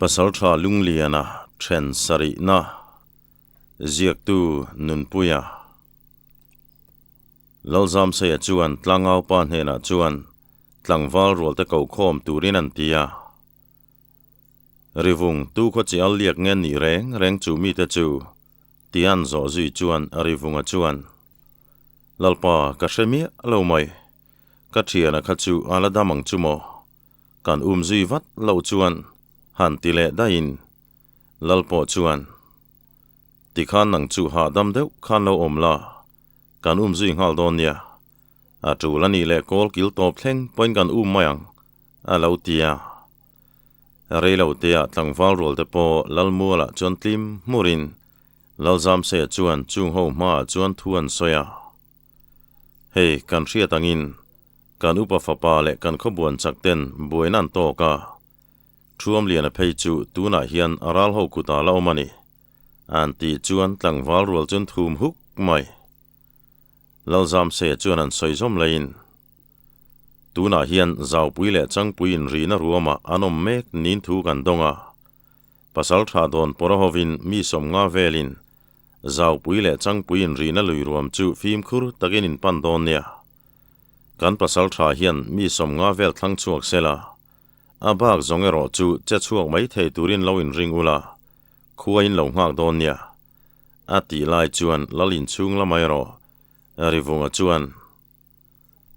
Pasaltha Lungliana then sarihna ziaktu Nunpuia Lalzamseia chuan tlangaupa hnenah chuan tlangval rualte kokhawm turin an ti a. Rivung tu khaw chi al liak nge nih reng reng chu mite chu ti an zawh zui chuan Rivunga chuan, Lalpa ka hre miah lo mai, ka thiana kha chu a la dam ang chu maw? Kan um zui vat loh chuan han ti leh daihin Lal pawh chuan, Tikhan nang chu hahdam deuh khan lo awm la, kan um zui nghal dawn nia. A tul a nih leh kawl kil tawp thleng pawhin kan um mai ang, a lo ti a. Reilo teah tlangval rual te pawh Lalmualah chuan tlim hmurin Lalzamseia chuan chung ho hmaah chuan thu an sawi a. Hei, kan hriat angin kan upa fapa leh kan khawbuan chak ten buaina an tawk a, Thuamliana phei chu tunah hian a ral ho kutah la awm a ni, an tih chuan tlangval rual chuan thum huk mai. Lalzamseia chuan an sawi zawm laiin, Tunah hian Zaupui leh Changpui inrihna ruamah an awm mek niin thu kan dawng a, Pasal tha dawn pawra hovin mi 50 velin Zaupui leh Changpui inrihna lui ruam chu fimkhur takin in pan dawn nia. Kan pasal tha hian mi 50 vel thlang chhuak sela, a bak zawng erawh chu che chhuak mai thei turin lo inring ula, khua in lo nghak dawn nia. A tih lai chuan lal inchhung lama erawh Rivunga chuan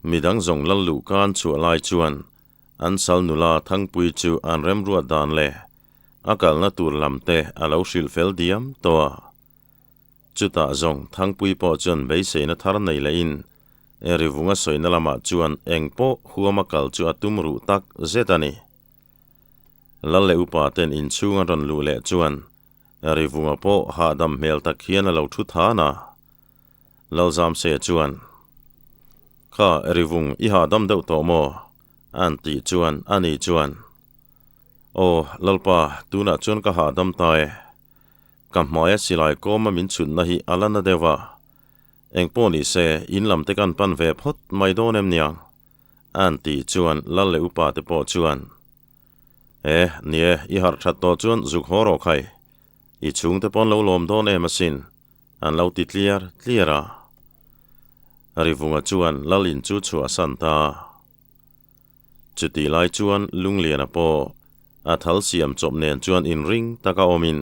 midang zawng lal luh kan chhuah lai chuan an sal nula Thangpui chu an remruat dan leh a kalna tur lam te a lo hrilh fel diam tawh a. Chutah zawng Thangpui pawh chuan beiseina thar nei lehin Rivunga sawina lamah chuan eng pawh huama kal chu a tum ruh tak zet a ni. Lal leh upa ten inchhung an rawn luh leh chuan Rivunga pawh hahdam hmel tak hian a lo thu than a. Lalzamse chuan, Kha Rivung i hahdam deuh tawh maw? an tih chuan ani chuan, Aw Lalpa, tunah chuan ka hahdam ta e. Ka hmaia silai kawma min chhunna hi a la na deuh a. Engpawh ni se, in lam te kan pan ve phawt mai dawn em niang? an tih chuan Lal leh upa te pawh chuan, E, ni e, i harh that tawh chuan zuk haw rawh khai. I chhungte pawn lo lawm dawn em asin, an lo ti tliar tliar a. Rivunga chuan Lal in chu chhuah a san ta a. Chutih lai chuan Lungliana pawh a thal siam chawp nen chuan inring taka awmin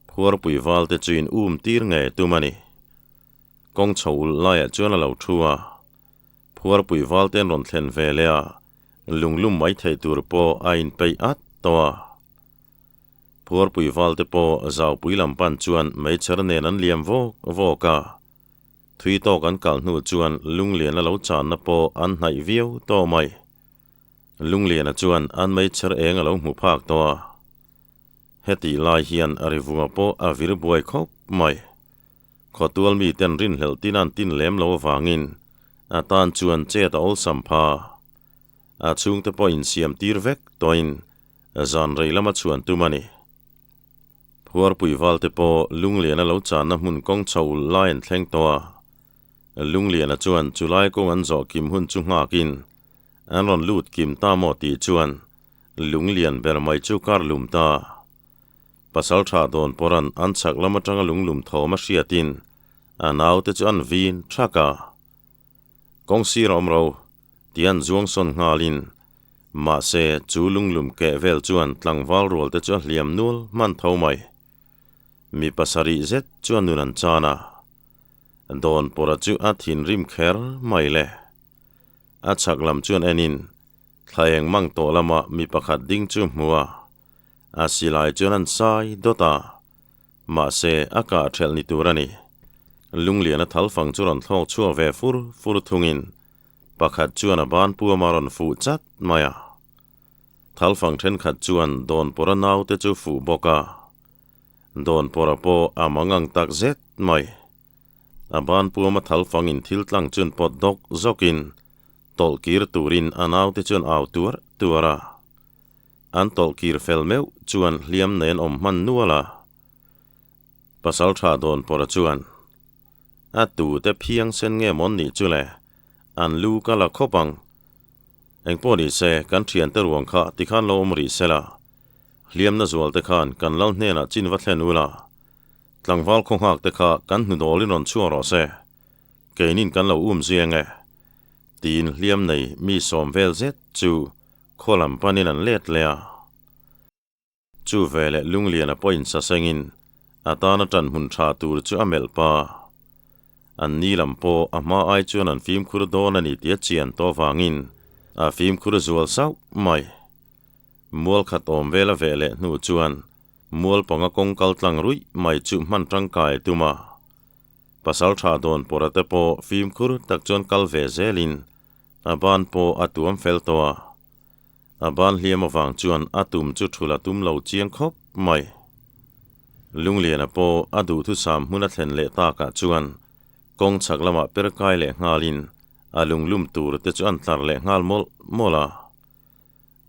phuarpui valte chu in um tir ngei tum a ni. Kawng chho ulh laiah chuan a lo thu a. Phuarpui valte an rawn thlen ve leh a, lunglum mai theih tur pawh a inpeih at tawh a. Phuarpui valte pawh zaupui lam pan chuan meichher nen an liam vawk vawk a. Thui tawk an kal hnu chuan Lungliana lo channa pawh an hnaih viau tawh mai. Lungliana chuan an meichher eng a lo hmu phak tawh a. Hetih lai hian a rivunga pawh a vir buai khawp mai. Khawtual miten rinhlelh tin an tin lem lo avangin a tan chuan chet a awlsam pha. A chhungte pawh insiam tir vek tawhin zan rei lama chhuan tum a ni. Phuarpui valte pawh Lungliana lo channa hmun kawng chho ulh lai an thleng tawh a. Lungliana chuan chulai kawng an zawh kim hun chu nghakin an rawn lut kim ta maw tih chuan Lunglian ber mai chu kar lum ta. Pasal tha dawn pawran an chhak lam atanga lunglum thawm a hriatin a naute chu an vin thak a. Kawng sir a awm ro tih an zuang sawn nghalin mahse chu lunglum keh vel chuan tlangval rual te chu a hliam nual hman tho mai. Mi pasarih zet chuan nun an chan a. Dawn pawra chu a thinrim kher mai le. A chhak lam chuan enin thla eng mang tawh lama mi pakhat ding chu hmu a. A silai chuan an sai dawt a, mahse a kah ṭhelh ni tur a ni. Lungliana thalfang chu rawn thlawk chhuak ve fur fur thungin pakhat chuan a ban puama rawn fuh chat mai a. Thalfang ṭhenkhat chuan Dawnpawra naute chu fuh bawk a, Dawnpawra pawh a mangang tak zet mai. A ban puama thalfangin thil tlang chuan pawt dawk zawkin tawlh kir turin a naute chuan au tuar tuar a. An tawlh kir fel meuh chuan hliam nen awm hman nual a. Pasal tha dawn pawra chuan, A tute phiang sen nge mawn nih chu le, an lu ka la khawp ang. Engpawh ni se, kan thiante ruang kha tikhan lo awm rih se la. Hliamna zual te khan kan lal hnenah chin va thlen ula, tlangval khaw nghak te kha kan hnu dawlin rawn chhuak rawh se, keinin kan lo um zui ange, tiin hliam nei mi sawm vel zet chu khaw lam panin an let leh a. Chu veleh Lungliana pawhin sasengin a tana ṭan hmun ṭha tur chu a melh pa. An ni lam pawh a hma ai chuan an fimkhur dawn a ni tih a chian tawh avangin a fimkhur zual sauh mai. Mual khat awm vel a veh leh hnu chuan mual panga kawng kal tlang ruih mai chu hman tangkai a tum a. Pasal tha dawn pawra te pawh fimkhur tak chuan kal ve zelin a ban pawh a tuam fel tawh a. A ban hliam avang chuan a tum chu thul a tum lo chiang khawp mai. Lungliana pawh a duhthusam hmun a thlen leh takah chuan kawng chhak lamah per kai leh nghalin a lunglum tur te chu an tlar leh nghal mawlh mawlh a.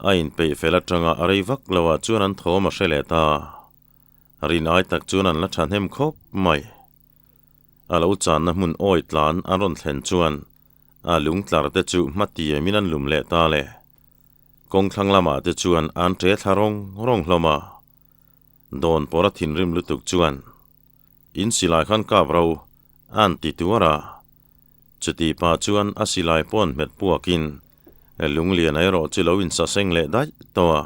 A inpeih fel atanga a rei vak lo ah chuan an thawm a hre leh ta. Rin ai tak chuan an la thahnem khawp mai. A lo channa hmun awi tlan an rawn thlen chuan a lung tlar te chu hma tiamin an lum leh ta le. Kawng thlang lamah te chuan an ṭe thla rawng rawng hlawm a. Dawn pawr a thinrim lutuk chuan, In silai khan kap ro, an ti tuar a. Chuti pa chuan a silai pawn hmet puakin Lungliana erawh chu lo insaseng leh daih tawh a.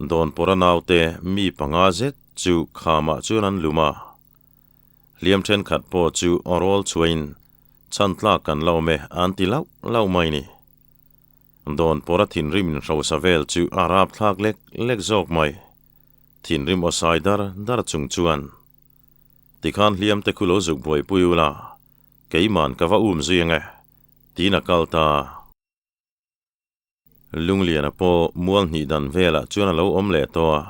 Dawn pawr a naute mi panga zet chu khamah chuan an lum a. Hliam thenkhat pawh chu aw rawl chhuahin chhan tlak kan lo awm e an ti lauh lauh mai ni. Dawn pawr a thinrim inhrosa vel chu a rap thlak lek lek zawk mai. Thinrim aw sai dar dar chung chuan, Tikhan hliam te khu lo zuk buaipui ula, keiman ka va um zui ange, tiin a kal ta. Lungliana pawh mual hnih dan velah chuan a lo awm leh tawh a,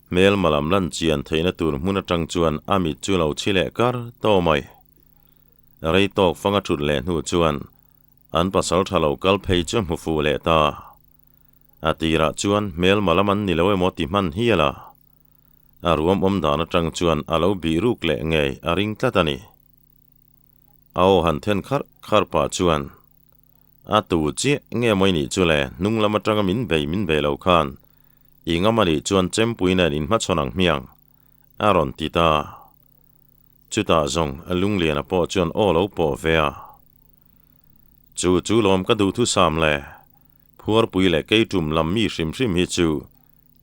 hmelma lam lan chian theihna tur hmun atang chuan a mit chu lo chhi leh kar tawh mai. Rei tawk fanga thut leh hnu chuan an pasal tha lo kal phei chu a hmu fuh leh ta. A tirah chuan hmelma lam an ni lo emaw ti hman hial a, a ruam awm dan atang chuan a lo bih ruk leh ngei a ring tlat a ni. A aw han then kharh kharh pah chuan, A tu chiah nge maw i nih chu le, hnung lam atanga min bei min bei lo khan i ngam a nih chuan chempui nen in hmachhawn ang hmiang, a rawn ti ta. Chutah zawng Lungliana pawh chuan aw lo pawh ve a. Chu chu lawm ka duhthusam le, phuarpui leh keitum lam mi hrim hrim hi chu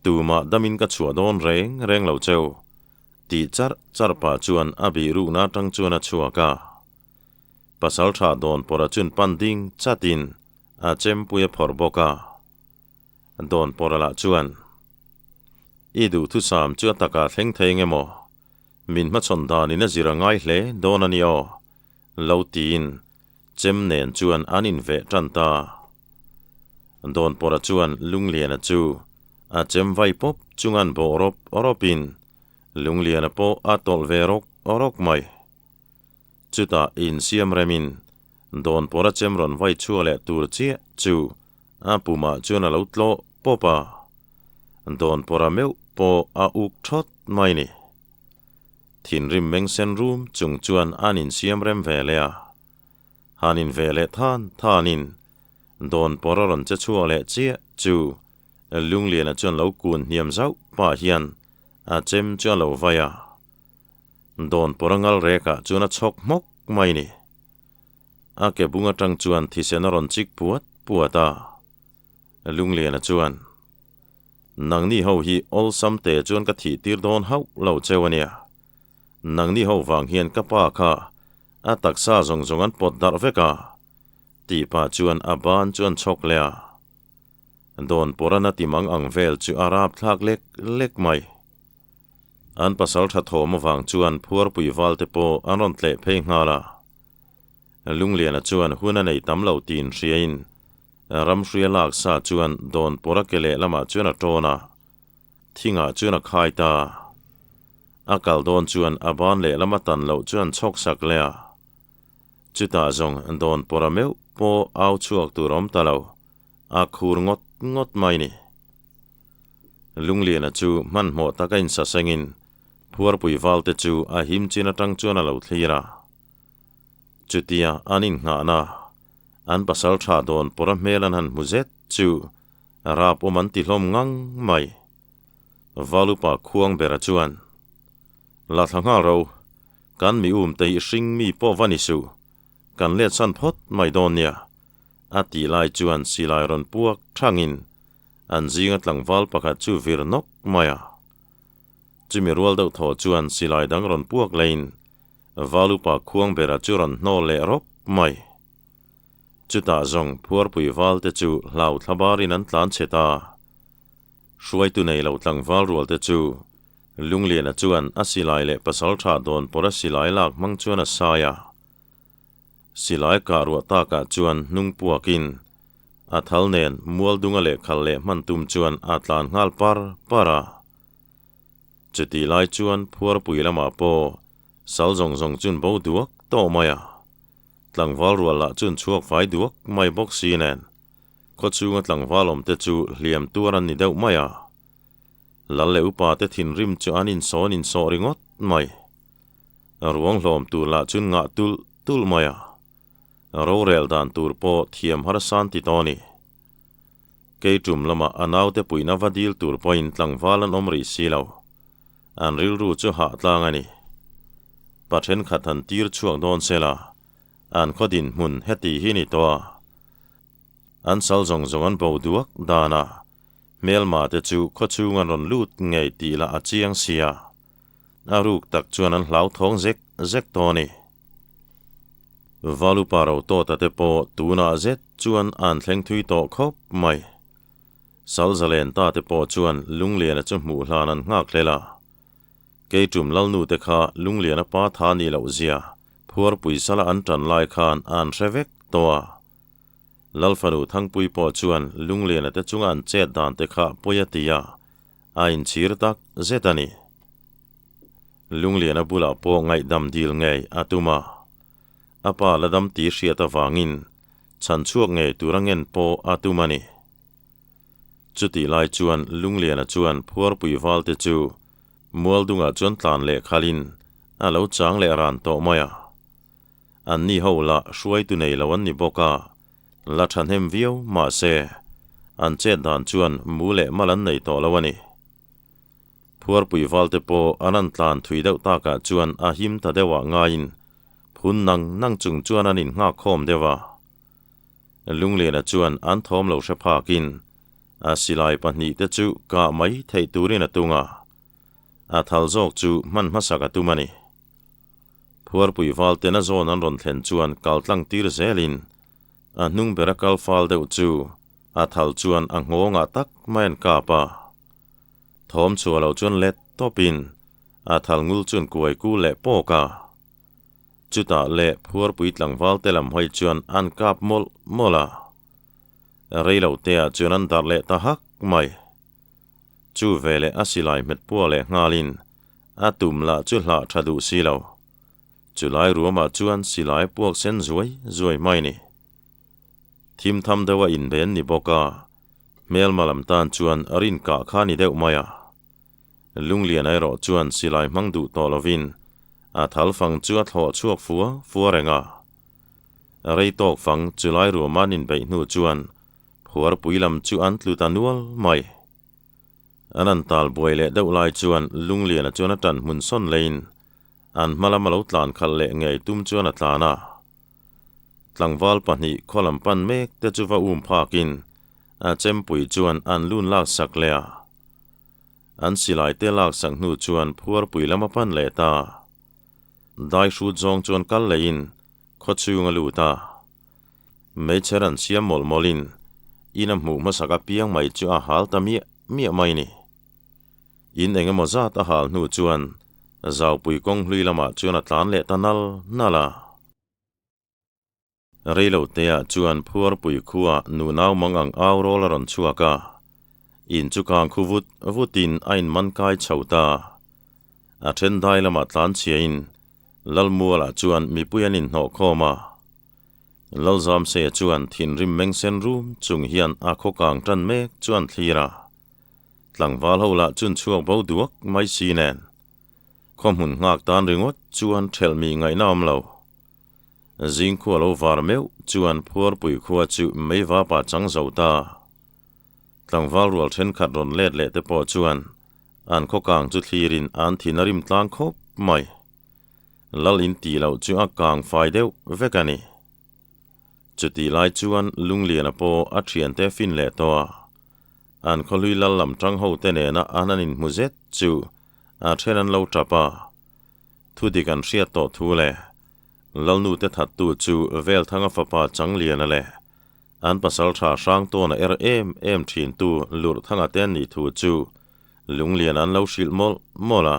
tumah damin ka chhuah dawn reng reng lo cheu, tih charh charh pah chuan a bih rukna atang chuan a chhuak a. Pasal tha dawn pawrha chun pan ding chatin a chempui a phawrh bawk a. Dawn pawrha lah chuan, I duhthusam chu a takah thleng thei eng emaw? Min hmachhawn danin a zir a ngai hle dawn a ni aw, lo tiin chem nen chuan an inveh tan ta. Dawn pawrha chuan Lungliana chu a chem vai pawp chungan bawh rawp rawpin Lungliana pawh a tawlh ve rawk rawk mai. Chutah insiam remin dawn pawra chem rawn vai chhuak leh tur chiah chu a pumah chuan a lo tlawh pawp a, dawn pawra meuh pawh a uk thawt mai ni. Thinrim meng sen rum chung chuan an insiam rem ve leh a, han in ve leh than thanin dawn pawra rawn che chhuak leh chiah chu Lungliana chuan lo kun hniam zauh pah hian a chem chu a lo vai a. Dawn pawr a ngal rekah chuan a chhawk hmawk mai ni. A ke bung atang chuan thisen a rawn chik puat puat a. Lungliana chuan, Nangni ho hi awlsam te chuan ka thih tir dawn hauh lo cheu a nia. Nangni ho vang hian ka pa kha a taksa zawng zawng an pawt darh vek a, tih pah chuan a ban chu an chhawk leh a. Dawn pawr a na ti mang ang vel chu a rap thlak lek lek mai. An pasal tha thawm avang chuan phuarpui valte pawh an rawn tleh phei nghal a. Lungliana chuan hun a nei tam lo tiin hriain ramhruia lak sa chuan dawn pawra ke lehlamah chuan a tawn a, thingah chuan a khai ta. A kal dawn chuan a ban lehlam a tan loh chuan chhawk sak leh a. Chutah zawng dawn pawra meuh pawh au chhuak tur awm ta lo, a khur ngawt ngawt mai ni. Lungliana chu hmanhmawh taka insasengin phuarpui valte chu a him chin atang chuan a lo thlir a. Chutia an innghahna, an pasal tha dawn pawra hmel an han hmu zet chu rap awm an ti hlawm ngang mai. Valupa khuang bera chuan, La thla nghal ro, kan mi um te hi hring mi pawh va ni suh, kan let san phawt mai dawn nia, a tih lai chuan silai rawn puak thangin an zinga tlangval pakhat chu vir nawk mai a. Chumi rual deuh thaw chuan silai dang rawn puak leiin Valupa khuang bera chu rawn hnawl leh rawp mai. Chutah zawng phuarpui valte chu hlau thlabarin an tlan chhe ta. Hruaitu nei lo tlangval rualte chu Lungliana chuan a silai leh pasal tha dawn pawr a silai lak hmang chuan a sai a. Silai kah ruah takah chuan hnung puakin a thal nen mualdunga lehkhal leh hman tum chuan a tlan nghal par par a. Chutih lai chuan phuarpui lamah pawh sal zawng zawng chun bo duak tawh mai a. Tlangval rual lah chun chhuak fai duak mai bawk si nen khawchhunga tlangval awmte chu hliam tuar an ni deuh mai a. Lal leh upa te thinrim chu an insawn insawh ringawt mai. Ruang hlawm tur lah chun ngah tulh tulh mai a. Rorel dan tur pawh thiam harsan ti tawh a ni. Kei tum lamah a naute puihna va dil tur pawhin tlangval an awm rih si lo. An rilru chu hah tlang a ni. Pa thenkhat han tir chhuak dawn se la, an khaw dinhmun heti hi ni tawh a. An sal zawng zawng an bo duak dan a, hmelma te chu khaw chhung an rawn lut ngei tih lah a chiang sia. A ruk tak chuan an hlauthawng zek zek tawh a ni. Valupa Rotawta te pawh tunah zet chuan an thleng thui tawh khawp mai. Salzalen ta te pawh chuan Lungliana chu hmuh hlan an nghak hlel a. Keitum Lalnu te kha Lungliana pa tha nih loh zia phuarpui sala an tan lai khan an hre vek tawh a. Lalfanu Thangpui pawh chuan Lungliana te chunga an chet dan te kha pawi a ti a, a inchhir tak zet a ni. Lungliana bulah pawh ngaihdam dil ngei a tum a. A pa la dam ti hriat avangin chhan chhuak ngei tur a ngen pawh a tum a ni. Chutih lai chuan Lungliana chuan phuarpui valte chu Mualdungah chuan tlan leh khalin a lo chang leh ran tawh mai a. Anni ho lah hruaitu nei lo an ni bawk a, la thahnem viau mahse an chet dan chuan mu leh mal an nei tawh lo a ni. Phuarpui valte pawh an an tlan thui deuh takah chuan a him ta deuhah ngaiin phun nang nang chung chuan an innghak khawm deuh a. Lungliana chuan an thawm lo hre phakin a silai pahnihte chu kah mai theih turin a tung a, a thal zawk chu hman hmasak a tum a ni. Phuarpui valten a zawn an rawn thlen chuan kal tlang tir zelin a hnung bera kal fal deuh chu a thal chuan a nghawngah tak mai an kap a. Thawm chhuah loh chuan let tawpin a thal ngul chuan kuai ku leh pawk a. Chutah leh phuarpui tlangval te lam hawi chuan an kap mawlh mawlh a. Rei lo te ah chuan an darh leh ta hak mai. Chu veleh a silai hmet pua leh nghalin a tum lah chu hlah tha duh si lo. Chulai ruamah chuan silai puak sen zuai zuai mai ni. Thim tham deuh a inben ni bawk a, hmelma lam tan chuan rin kah kha ni deuh mai a. Lunglian erawh chuan silai hmang duh tawh lovin a thal fang chu a thlawh chhuak fua fua reng a. Rei tawk fang chulai ruahman inbeih hnu chuan phuarpui lam chu an tlu ta nual mai. An an tal buai leh deuh lai chuan Lungliana chuan a tan hmun sawn leiin an hma lam a lo tlan khalh leh ngei tum chuan a tlan a. Tlangval pahnih khaw lam pan mek te chu va um phakin a chempui chuan an lun lak sak leh a. An silai te lak sak hnu chuan phuarpui lam a pan leh ta. Dai hrut zawng chuan kal lehin khaw chhung a lut a. Hmeichhe ran siam mawlh mawlhin in a hmuh hmasak apiang mai chu a hal ta miah miah mai ni. In eng emaw zat a hal hnu chuan Zaupui kawng hlui lamah chuan a tlan leh ta nal nal a. Reiloteah chuan phuarpui khuaa nunau mang ang au rawl a rawn chhuak a, in chu kang khu vut vutin a inman kai chho ta. A then dai lamah tlan chhiain Lalmualah chuan mipui an inhnawh khawm a. Lalzamseia chuan thinrim meng sen rum chung hian a khaw kang tan mek chuan thlir a. Tlangval ho lah chun chhuak bo duak mai si nen. Khaw hmun nghak tan ringawt chuan thelh mi ngaihna awm lo. Zing khua lo var meuh chuan phuarpui khua chu meivapa chang zo ta. Tlangval rual thenkhat rawn let leh te pawh chuan. An khaw kang chu thlirin an thin a rim tlang khawp mai. Lal in tih loh chu a kang fai deuh vek a ni. Chutih lai chuan Lungliana pawh a thiante fin leh tawh a. An khawhlui lal lam tang ho te nena an han inhmu zet chu a then an lo tap a. Thu dik an hriat tawh thu leh Lalnu te thattu chu Velthanga fapa Changliana leh an pasal tha hrang tawna er em em thintu Lurhthanga te an nih thu chu Lungliana an lo hrilh mawlh mawlh a.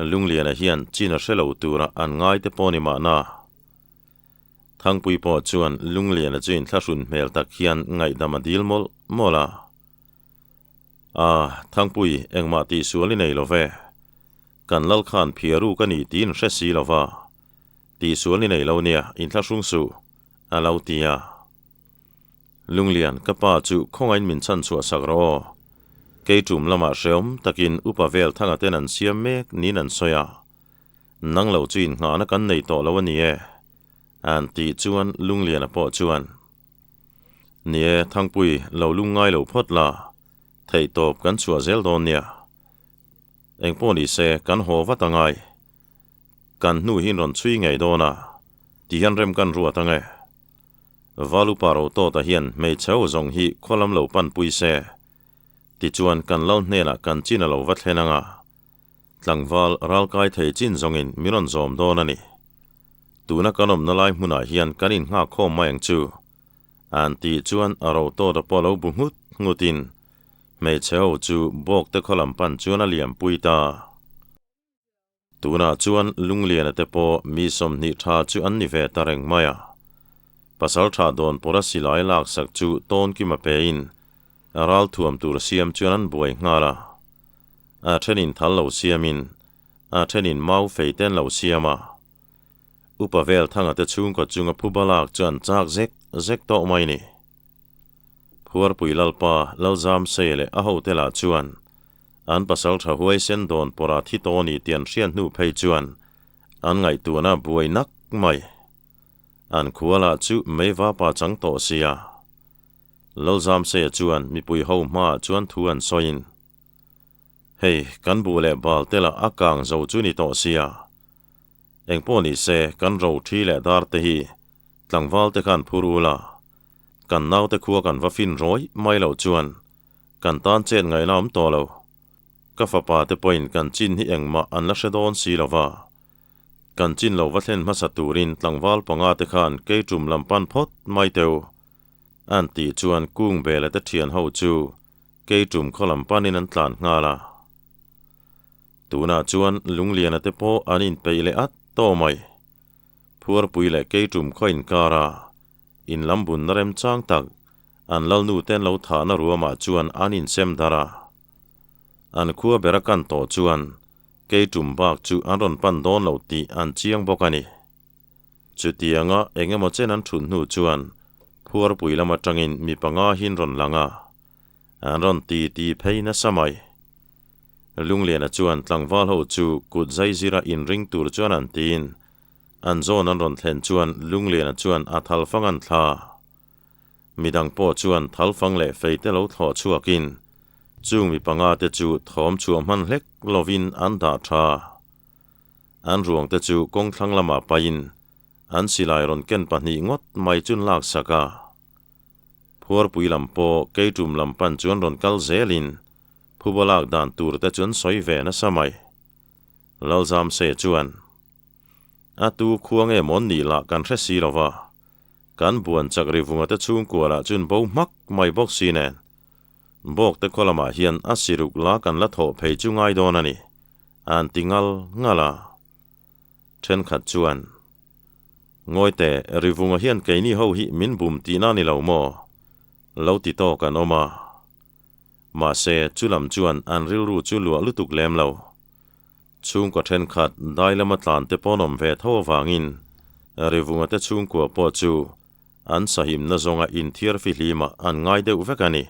Lungliana hian chin a hre lo tura an ngai te pawh ni mahna. Thangpui pawh chuan Lungliana chu inthlahrun hmel tak hian ngaihdam a dil mawlh mawlh a. A, Thangpui, engmah tihsual i nei lo ve. Kan lal khan phiaru ka ni tiin hre si lo va. Tihsual i nei lo nia, inthlahrung suh, a lo ti a. Lunglian, ka pa chu khawngain min chhan chhuah sak rawh aw. Kei tum lamah hreawm takin upa vel thanga ten an siam mek niin an sawi a. Nang lo chu inngahna kan nei tawh lo a ni e, an tih chuan Lungliana pawh chuan, Ni e, Thangpui, lo lungngai lo phawt la, theihtawp kan chhuah zel dawn nia. Engpawh ni se, kan haw vat a ngai. Kan hnu hi rawn chhui ngei dawn a, ti hian rem kan ruat ang e. Valupa Rotawta hian hmeichhe ho zawng hi khaw lam lo panpui se, tichuan kan lal hnenah kan chin a lo va thlen ang a. Tlangval ralkai thei chin zawngin min rawn zawm dawn a ni. Tuna kan awmna lai hmunah hian kan innghak khawm mai ang chu. An tih chuan a Rotawta pawh lo bu nghut nghutin hmeichhe ho chu bawkte khaw lam pan chuan a liampui ta. Tunah chuan Lungliana te pawh mi 20 tha chu an ni ve ta reng mai a. Pasal tha dawn pawra silai laksak chu tawn kima pein ral thuam tur siam chuan an buai nghal a. A thenin thal lo siamin a thenin mau fei ten lo siam a. Upa vel thanga te chhungkaw chunga phuba lak chu an chak zek zek tawh mai ni. Phuarpui Lalpa Lalzamsei leh a hote lah chuan An pasal tha huaisen dawn pawrah thi tawh ni tih an hriat hnu phei chuan an ngaihtuahna buai nak mai. An khua lah chu meiva pa chang tawh sia. Lalzamseia chuan mipui ho hmaah chuan thu an sawiin, Hei, kan buh leh bal te lah a kang zo chu ni tawh sia. Engpawh ni se, kan ro thi leh dar te hi tlangval te khan phur ul a, kan naute khua kan va fin rawi mai loh chuan Kan tan chet ngaihna awm tawh lo. Ka fapa te pawhin kan chin hi engmah an la hre dawn si lo va. Kan chin lo va thlen hmasa turin tlangval panga te khan kei tum lam pan phawt mai teu. An tih chuan kung bela te thian ho chu kei tum khaw lam panin an tlan nghal a. Tunah chuan Lungliana te pawh an inpeih leh at tawh mai. Phuarpui leh kei tum khaw inkar a in lam bunna remchang tak An lalnu ten lo thahna ruamah chuan an insem darh a. An khua bera kan tawh chuan kei tum bak chu an rawn pan dawn lo tih an chiang bawk a ni. Chutianga eng emaw chen an thut hnu chuan phuarpui lam atangin mi panga hin rawn lang a, an rawn ti ti phei nasa mai. Lungliana chuan tlangval ho chu kut zai zira inring tur chuan an tiin an zawn an rawn thlen chuan Lungliana chuan a thalfang an thla. Midang pawh chuan thalfang leh feite lo thlawh chhuakin chung mi panga te chu thawm chhuah hman hlek lovin an dah tha. An ruang te chu kawng thlang lamah pahin an silai rawn ken pahnih ngawt mai chun lak sak a. Phuarpui lam pawh keitum lam pan chuan rawn kal zelin phuba lak dan tur te chu an sawi ve nasa mai. Lalzamse chuan, A tu khua nge mawn nih lah kan hre si lova, Kan buan chak ri vunga te chhungkua lah chun bo hmak mai bawk si nen. Bawk te khaw lamah hian a siruk la kan la thawh phei chu ngai dawn a ni, an ti ngal ngal a. Thenkhat chuan, Ngawite, ri vunga hian keini ho hi min bum tihna ni lo maw? Lo ti tawk an awm a. Mahse, chu lam chuan an rilru chu luah lutuk lem lo. Chhungkaw thenkhat dai lama tlan te pawn awm ve tho avangin Rivunga te chhungkua pawh chu an sahimna zawnga inthiar fihlimah an ngai deuh vek a ni.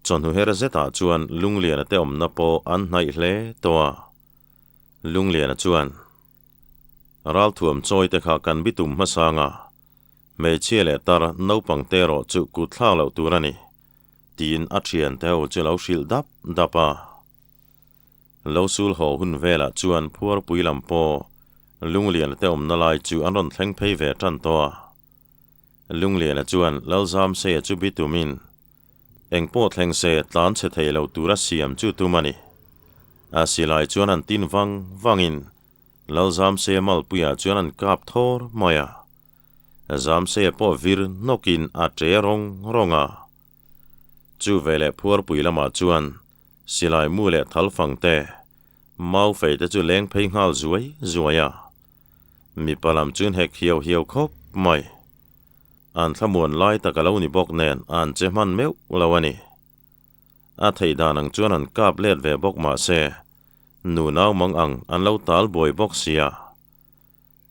Chawhnu her zetah chuan Lungliana te awmna pawh an hnaih hle tawh a. Lungliana chuan, Ralthuam chawi te kha kan bitum hmasang a, hmeichhia leh tar naupang te erawh chu kut thlak loh tur a ni, tiin a thiante ho chu lo hrilh dap dap a. Lo sul haw hun velah chuan phuarpui lam pawh Lungliana te awmna lai chu an rawn thleng phei ve tan tawh a. Lungliana chuan Lalzamseia chu bitumin eng pawh thleng se tlan chhe thei lo tura siam chu tum a ni. A silai chuan an tin vang vangin Lalzamseia malpuiah chuan an kap thawr mai a. Zamseia pawh vir nawkin a ṭe rawng rawng a. Chu veleh phuarpui lamah chuan silai mu leh thal fang te, mau fei te chu leng phei nghal zuai zuai a. Mipa lam chuan hek hiau hiau khawp mai. An thlamuan lai tak a lo ni bawk nen an che hman meuh lo a ni. A theih dan ang chuan an kap let ve bawk mah se, nu nau mang ang an lo tal buai bawk sia.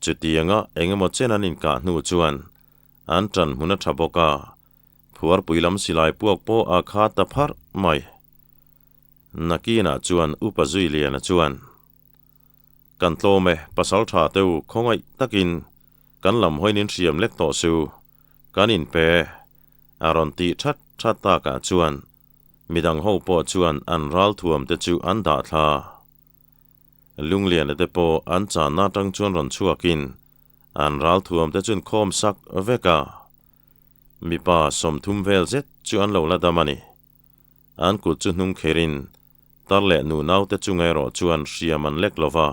Chutianga eng emaw chen an inkah hnu chuan an ṭan hmun a ṭha bawk a, phuarpui lam silai puak pawh a kha ta pharh mai. Nakinah chuan Upa Zuiliana chuan, Kan tlawm e, pasal ṭha te u, khawngaih takin kan lam hawiin in hriam lek tawh su, kan inpe e, a rawn tih ṭhat ṭhat takah chuan midang ho pawh chuan an ralthuam te chu an dah thla. Lungliana te pawh an channa atang chuan rawn chhuakin an ralthuam te chuan khawm sak vek a. Mipa 30 vel zet chu an lo la dam a ni. An kut chu hnung kherin tar leh nu naute chunga erawh chuan hriam an lek lo va.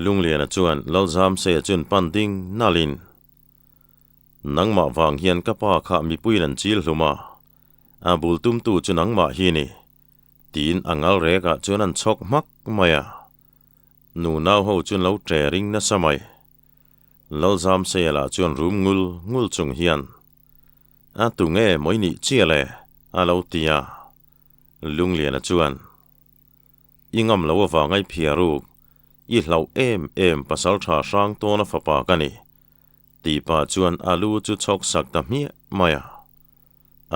Lungliana chuan Lalzamseia chuan pan ding nalhin, Nangmah vang hian ka pa kha mipuiin an chil hlum a, a bul tumtu chu nangmah hi ni. Tiin a ngal rekah chuan an chhawk hmak mai a. Nu nau ho chuan lo ṭe ring nasa mai. Lalzamseia lah chuan rum ngul ngul chung hian, A tu nge mawi nih chiah le? a lo ti a. Lungliana chuan, I ngam lo avang ai phiar uk, i hlauh em em pasal tha hrang tawna fapa ka ni, tih pah chuan a lu chu chhawk sak ta hmiah mai a.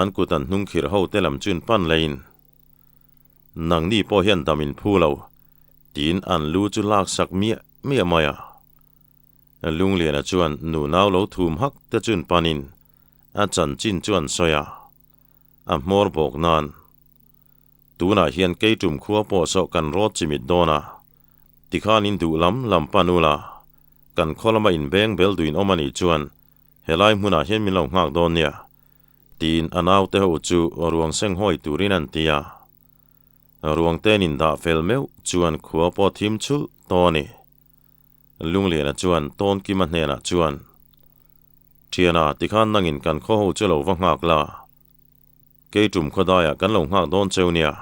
An kut an hnung khirh ho te lam chuan pan leiin, Nangni pawh hian dam in phu lo, tiin an lu chu lak sak miah miah mai a. Lungliana chuan nu nau lo thum hak te chuan panin a chanchin chu an sawi a, a hmawr bawk nan. Tunah hian kei tum khua pawh saw kan rawt chimit dawn a, tikhan in duh lam lam pan ula, kan khaw lama inbeng bel duin awm a nih chuan helai hmunah hian min lo nghak dawn nia, tiin a naute ho chu ruang seng hawi turin an ti a. Ruang ten in dah fel meuh chuan khua pawh thim chhulh tawh a ni. Lungliana chuan Tawnkima hnenah chuan, Thiana, tikhan nangin kan khaw ho chu lo va nghak la. Kei tum khawdaiah kan lo nghak dawn cheu nia.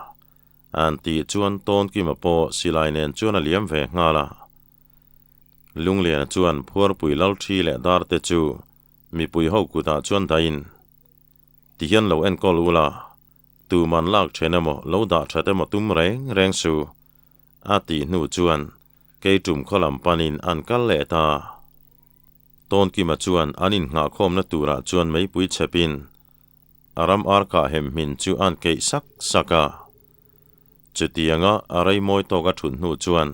An tih chuan Tawnkima pawh silai nen chuan a liam ve nghal a. Lungliana chuan phuarpui lal thi leh dar te chu mipui ho kutah chuan dahin, Tihian lo enkawl ula, tuman lak then emaw lo dah that emaw tum reng reng su, a tih hnu chuan kei tum khaw lam panin an kal leh ta. Tawnkima chuan an innghahkhawmna turah chuan meipui chhepin a ram ar kah hem hmin chu an keih sak sak a. Chutianga a rei mawi tawk a thut hnu chuan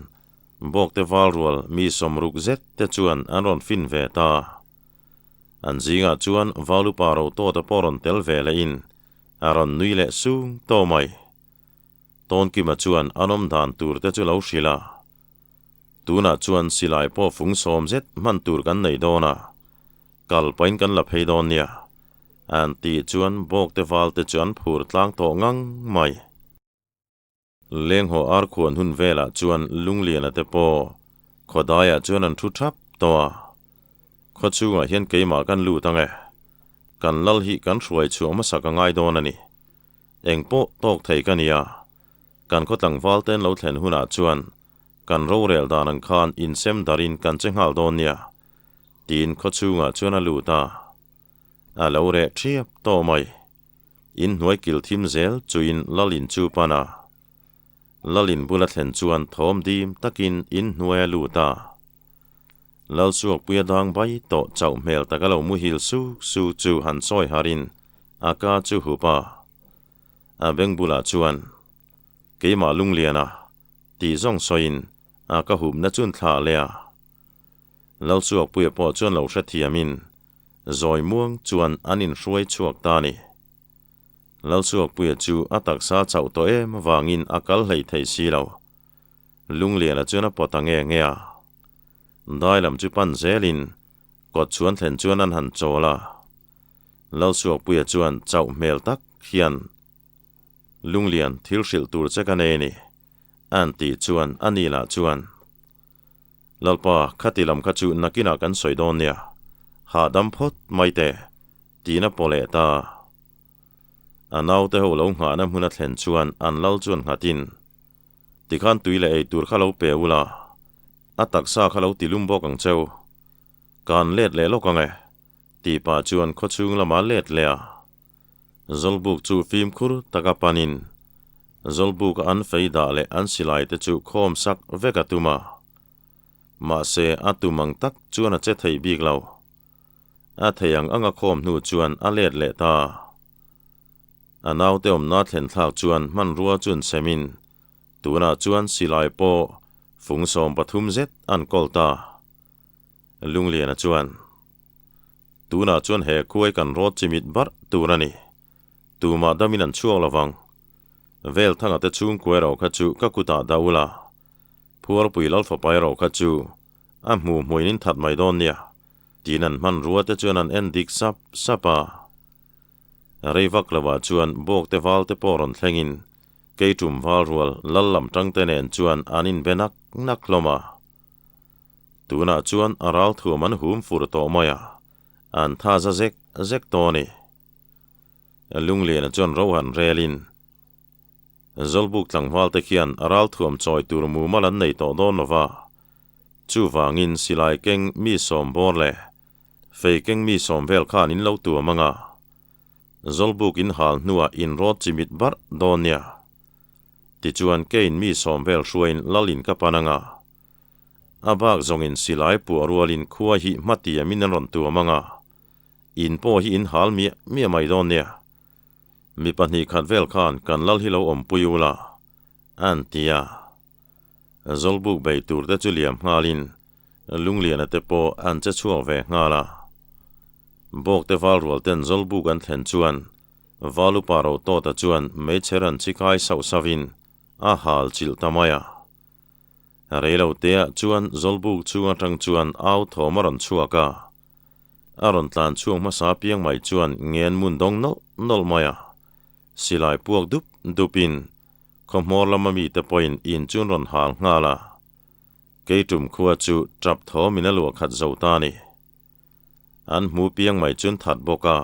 Bawkte val rual mi 60 zet te chuan an rawn fin ve ta. An zingah chuan Valupa ro tawta pawh rawn tel ve lehin a rawn nui leh sung tawh mai. Tawnkima chuan an awm dan tur te chu lo hrilh a. Tunah chuan silai pawh fung 10 zet hman tur kan nei dawn a, kal pahin kan la phei dawn nia, an tih chuan Bawkte val te chu an phur tlang tawh ngang mai. Lenghaw ar khuan hun velah chuan Lungliana te pawh khawdaiah chuan an thu thap tawh a. Khaw chhungah hian keimah kan lut ang e. Kan lal hi kan hruai chhuah hmasa ka ngai dawn a ni. Eng pawh tawk thei ka nia. Kan khaw tlangval ten lo thlen hunah chuan kan rorel dan ang khan insem darin kan che nghal dawn nia, tiin khaw chhungah chuan a lut a. A lo reh thiap tawh mai. In hnuai kil thim zel chuin Lalin chu pan a. Lalin bula thlen chuan thawm dim takin in hnuai a lut a. Lalsuakpuia dang bai tawh chauh hmel taka lo muhil su su chu han sawi harin a ka chu hup a. A beng bulah chuan, Keimah Lungliana, tih zawng sawiin a ka hupna chun thlah leh a. Lalsuakpuia pawh chuan lo hrethiamin zawi muang chuan an inhruai chhuak ta a ni. Lalsuakpuia chu a taksa chauh tawh em avangin a kal hlei thei si lo. Lungliana chuan a pawt a nge nge a. Dai lam chu pan zelin kawt chhuan thlen chuan an han chawl a. Lalsuakpuia chuan chauh hmel tak hian Lunglian thil hrilh tur che ka nei a ni, a'n tih chuan a ni lah chuan, Lalpa, khati lam kha chu nakinah kan sawi dawn nia, hahdam phawt mai teh, tiin a paw leh ta. A naute ho lo nghahna hmun a thlen chuan an lal chuan nghatin, Tikhan tui leh ei tur kha lo pe ula, a taksa kha lo ti lum bawk ang cheu. Ka'n let leh lawk ang e, tih pah chuan khawchhung lamah let leh a. Zawlbuk chu fimkhur taka panin Zawlbuka an fei dah leh an silai te chu khawm sak vek a tum a. Mahse a tum ang tak chuan a che thei bik lo. A thei ang anga khawm hnu chuan a let leh ta. A naute awmna thlen thlak chuan hmanrua chun semin tunah chuan silai pawh fung 13 zet an kawl ta. Lungliana chuan, Tunah chuan he khuai kan rawt chimit barh tur a ni. Tumah damin an chhuak lovang. Vel thanga te chhungkua erawh kha chu ka kutah dah ula. Phuarpui Lalfapa erawh kha chu a hmuh hmuin in that mai dawn nia, tiin an hmanrua te chuan an en dik sap sap a. Rei vak lovah chuan bawkte val te pawh rawn thlengin keitum val rual lal lam tangte nen chuan an inbe nak nak hlawm a. Tunah chuan a ral thuam an hum fur tawh mai a, an tha za zek zek tawh a ni. Lungliana chuan ro han relin, Zawlbuk tlangval te khian a ral thuam chawi tur mumal an nei tawh dawn lo va, chuvangin silai keng mi sawm bawr leh fei keng mi sawm vel khan in lo tuam ang a, Zawlbuk in hal hnuah in rawt chimit barh dawn nia. Tichuan keiin mi sawm vel hruaiin lalin ka pan ang a. A bak zawngin silai puah rualin khua hi hmatiamin an rawn tuam ang a, in pawh hi in hal miah miah mai dawn nia. Mi pahnih khat vel khan kan lal hi lo awmpui u la, an ti a. Zawlbuk bei tur te chu liam nghalin Lungliana te pawh an che chhuak ve nghal a. Bawkte val rual ten Zawlbuk an thlen chuan Valupa Rotawta chuan meichher an chi kai sauh sauhin a hal chilh ta mai a. Reilo teah chuan Zawlbuk chhung atang chuan au thawm a rawn chhuak a. A rawn tlan chhuak hmasa piang mai chuan ngen mun dawng nawlh nawlh mai a. Silai puak dup dupin khawhmawr lama mite pawhin in chu an rawn hal nghal a. Keitum khua chu tap thawmin a luah khat zo ta a ni. An hmu piang mai chuan that bawk a.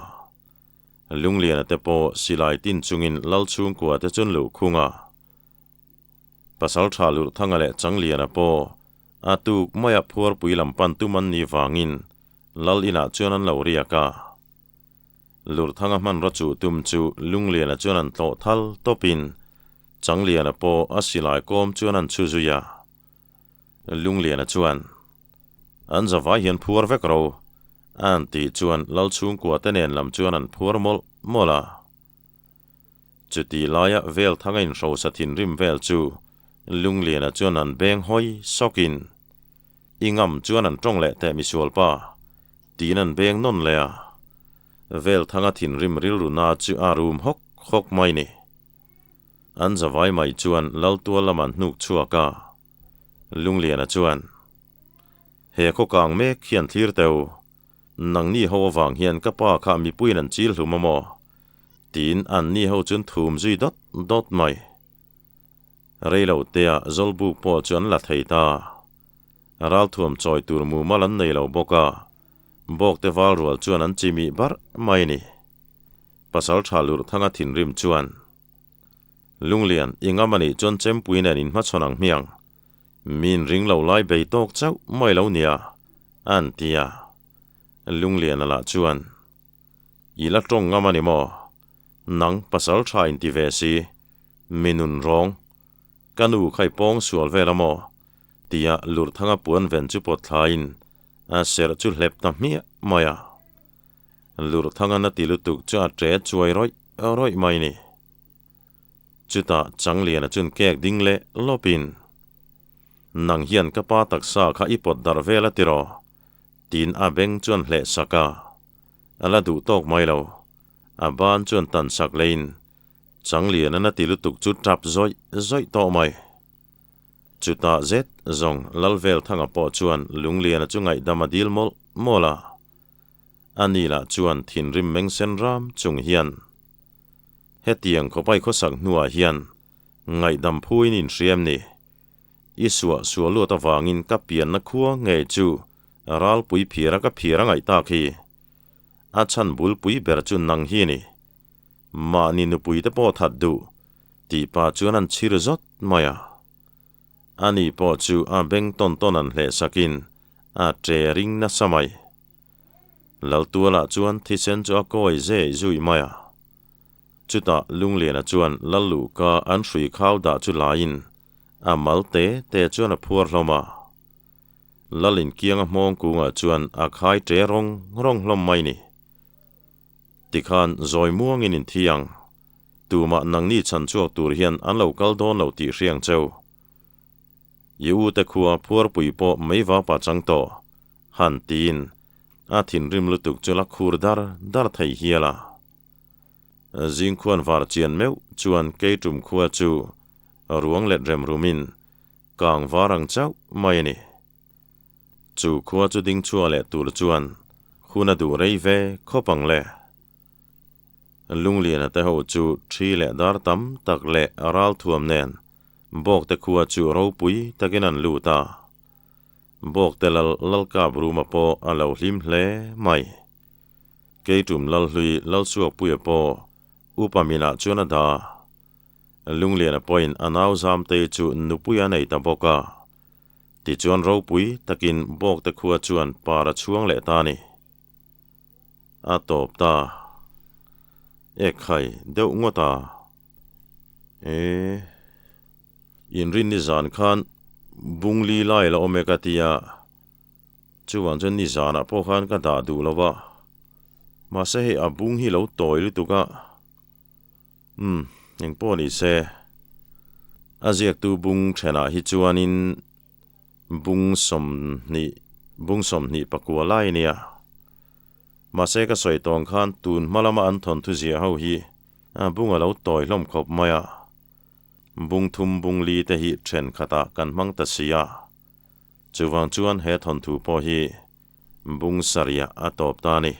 Lungliana te pawh silai tin chungin lal chhungkua te chuan luh khung a. Pasalṭha Lurhthanga leh Changliana pawh a tuk maia phuarpui lam pan tum an nih vangin Lal inah chuan an lo riak a. Lurhthanga hmanraw chuh tum chu Lungliana chuan an tlawh thal tawpin Changliana pawh a silai kawm chuan an chhu zui a. Lungliana chuan, An zavai hian phuar vek ro, an tih chuan Lal chhungkua te nen lam chuan an phuar mawlh mawlh a. Chuti laia vel thanga inhrosa thinrim vel chu Lungliana chuan an beng hawi sawkin, I ngam chuan an tawng leh teh misualpa, tiin an beng nawn leh a. Vel thanga thinrim rilru na chu a rum hawk hawk mai ni. An zavai mai chuan Laltual lam an hnuk chhuak a. Lungliana chuan, He khaw kang mek hian thlir teu, nangni ho avang hian ka pa kha mipuiin an chil hlum a maw? Tiin an ni ho chuan thum zui dawt dawt mai. Reilo tea Zawlbuk pawh chu an la thei ta. Ralthuam chawi tur mumal an nei lo bawk a, Bawkte val rual chuan an chimih barh mai ni. Pasaltha Lurhthanga thinrim chuan, Lunglian, i ngam anih chuan chempui nen inhmachhawn ang hmiang. Min ring lo lai bei tawk chauh mai lo nia, an ti a. Lungliana lah chuan, I la tawng ngam a ni maw? Nang pasal tha in ti ve si, mi nun rawng. Ka nu kha i pawng sual vel a maw? Tia Lurthanga puan ven chu pawt thlaiin a serh chu hlep ta hmiah mai a. Lurthanga na ti lutuk chu a ṭe chuai rawih rawih mai ni. Chutah Changliana chun kek ding leh lawpin, Nang hian ka pa taksa kha i pawt darh vel a tiraw? Tiin a beng chuan hleh sak a. A la duh tawk mai lo. A ban chuan tan sak leiin. Changliana na ti lutuk chu tap zawih zawih tawh mai. Chutah zet zawng Lalvelthanga pawh chuan Lungliana chu ngaihdam a dil mawlh mawlh a. A ni lah chuan thinrim meng sen ram chung hian, Hetiang khawpai khawsak hnuah hian ngaihdam phuin inhriam ni. I suah suah luat avangin ka pianna khua ngei chu ralpui phira ka phir a ngaih tak hi. A chhan bulpui ber chu nang hi ni. Mahni nupui te pawh that duh tih pa chuan an chhir zawt mai a. Ani pawh chu a beng tawn tawn an hleh sakin a che ring nasa mai. Laltualah chuan thisen chu a kawi zeh zui mai a. Chutah Lungliana chuan Lalluhka an hrui khau dah chu laiin a mal te te chuan a phuar hlawm a. Lal inkianga hmawng kungah chuan a khai ṭe rawng rawng hlawm mai ni. Tikhan zawi muangin in thi ang. Tumah nangni chhan chhuak tur hian an lo kal dawn lo tih hriang cheu. I u te khua phuarpui pawh mei vapa chang tawh, han tiin a thinrim lutuk chu la khur dar dar thei hial a. Zingkhuan var chian meuh chuan keitum khua chu ruang let rem rumin kang var ang chauh mai a ni. Chu khua chu ding chhuah leh tur chuan hun a duh rei ve khawp ang le. Lungliana te ho chu thi leh dar tam tak leh ral thuam nen Bawkte khua chu ropui takin an lut a. Bawkte lal Lalkap Ruma pawh a lo hlim hle mai. Keitum Lalhlui Lalsuakpuia pawh upa minah chuan a dah. Lungliana pawhin a nau Zamtei chu nupui a nei ta bawk a. Tichuan ropui takin Bawkte khua chuan par a chhuang leh ta a ni. A tawp ta. Ekhai deuh ngawt a. E. Inrin nizan khan Bungli lai la awm e ka ti a. Chuvang chuan nizanah pawh khan ka dah duh lo va. Mahse hei a bung hi lo tawi lutuk a. Umm, engpawh ni se. A ziaktu bung thenah hi chuanin bung sawmhnih, bung 20 pakua lai a nia. Mahse ka sawi tawng khan tun hma lama an thawnthu ziah ho hi a bung a lo tawi hlawm khawp mai a. Bung thum bung li te hi thenkhatah kan hmang ta si a. Chuvang chuan he thawnthu pawh hi bung sarihah a tawp ta a ni.